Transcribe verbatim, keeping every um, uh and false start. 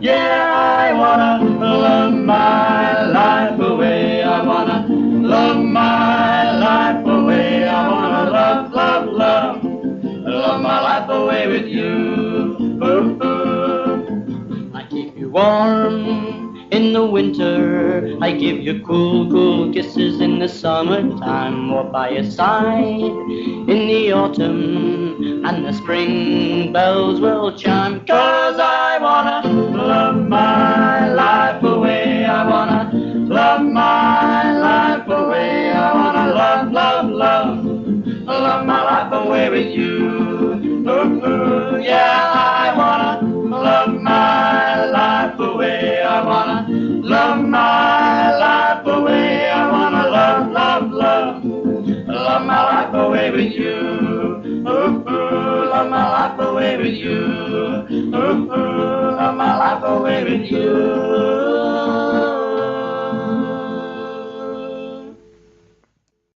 Yeah, I wanna love my life away. I wanna love my life away. I wanna love, love, love, love my life away with you. Ooh, ooh. I keep you warm in the winter. I give you cool, cool kisses in the summertime. Walk by your side in the autumn, and the spring bells will chime. 'Cause I wanna love my life away. I wanna love my life away. I wanna love, love, love, love my life away with you. Ooh, ooh, yeah, I wanna love my life away. I wanna love my life away. I wanna love, love, love, love my life away with you. Ooh, ooh, love my life away with you. Ooh, ooh.